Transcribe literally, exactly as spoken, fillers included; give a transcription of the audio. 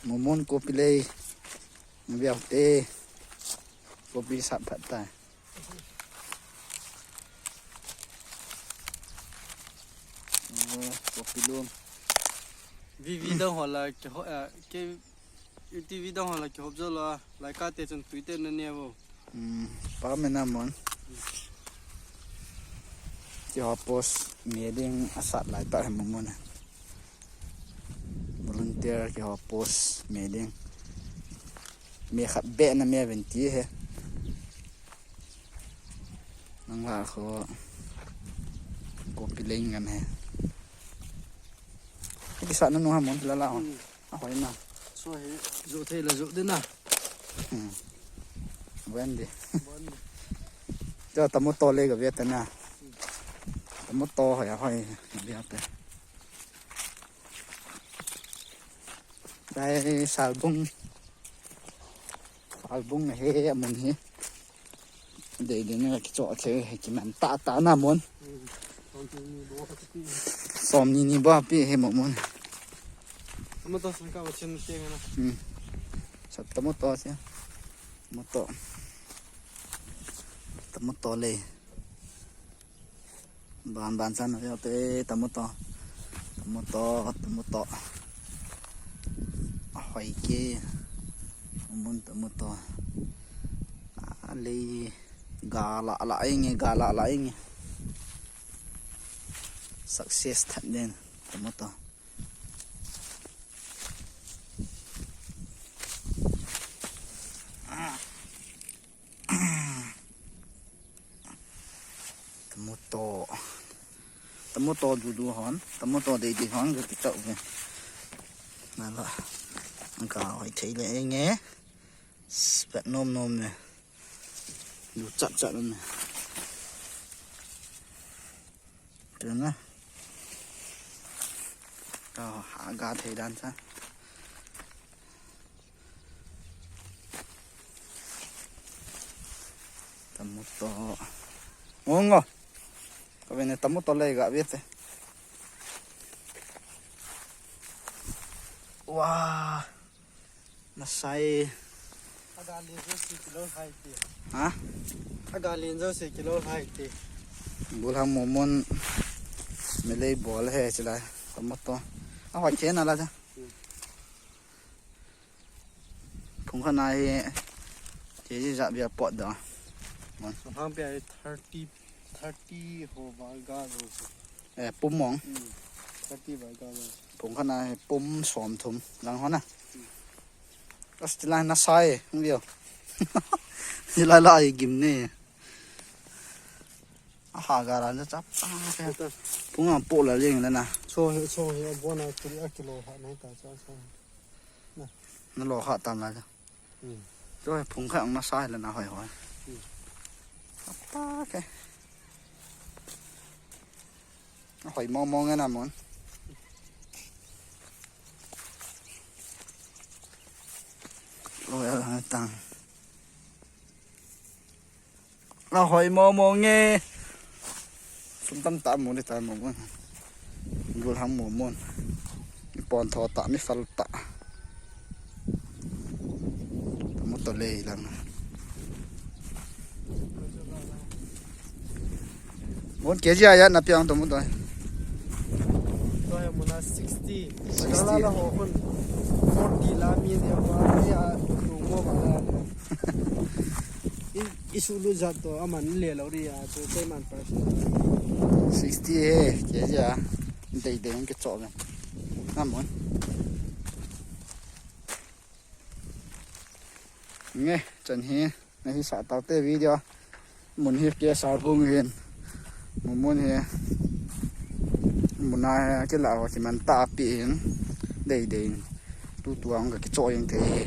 Momon kopi lei. Viau te. Kopi sat phat tai. Oh, kopi lum. V V dang ho la ke ho, eh, ke U T V dang ho la ke hop jo la, lai ka te chun tui te na ne vo. Hmm, pa me na mon. Ke ho post me ding a sat lai ta he mo mon. Volunteer ke ho post me ding. Me khat be na me ven ti he. Nang la ko, kopi lei ngan he. Ki sa na nu ha mon la la ho. Hmm. A hoi na. So he, jo thei la jo de na. Hmm. Bon de. Bon de. Cho tamo to le ga ve ta na. Tamo to hoi a hoi. Ve ta. Dai salbung. Salbung he mun he. Dei dei na kicho che he kiman ta ta na mon. Som ni ni ba pi he mo mon. Tamo to sang ka wa chen te na. Hmm. Sa tamo to se. Mo to. Tamo to le. Ban ban san na te tamo to. Tamo to, tamo to. Hoi ke. Mun tamo to. A lei ga la la inge, ga la la inge. Success that den tamo to. Tamo to. Tamo to du du hon. Tamo to dei dei hon. Ga kichau ve. Na la. Ga hoi thei le inge. Spet nom nom ne. Du chat chat ne. Tena. Ka ha ga thei dan sa. Tamo to. Ngo ngo. Ka ve ne tamo to le ga ve te. Wow. Nasai. Aga len jo se kilo hai te. Ha? Aga len jo se kilo hai te. Gulhang momon. Melei bol he chilai. Tamo to. A hoi che na la cha. Hmm. Phung khat na hi. Che ji ja bia pot da. Mon. So hang bia thirty, thirty ho ba ga jo se. Eh, pum mong. Hmm. Thirty ba ga jo se. Phung khat na hi pum som thum. Lang ho na. As tilai na sai, hung vio. Tilai la ai gim ne. A ha ga ra cha pa. Ita. Phung a po la leng le na. Cho he, cho he, bo na kilo, a kilo ha na ta cha, cho. Na. Na lo ha ta la cha. Hmm. Cho he phung kha ang na sai le na hoi hoi. Hmm. Pa ke. Hoi mo mo nge na mon. Lo ya tang. A hoi mo mo nge. Sum tam ta mo ni ta mo mo. Gulhang momon. Mi pon tho ta, mi fal ta. Tamo to le lang. Mon K G a ya na piang tamo to. To ya muna sixty. Sixty. La la ho kon. Forty la mi de wa ya tu mo ba la. I, i su lu jat to aman le lo ri ya, tu te man pa. Sixty he, K G a. Dei dei ke cho ve. Amon. Nge, chan hi, na hi sa tau te video. Mun hi ke sa bung hin. Mun mun hi. Mun a hi ke la wa ki man ta pi hin. Dei dei. Tu tu ang ka ki cho yin te hi.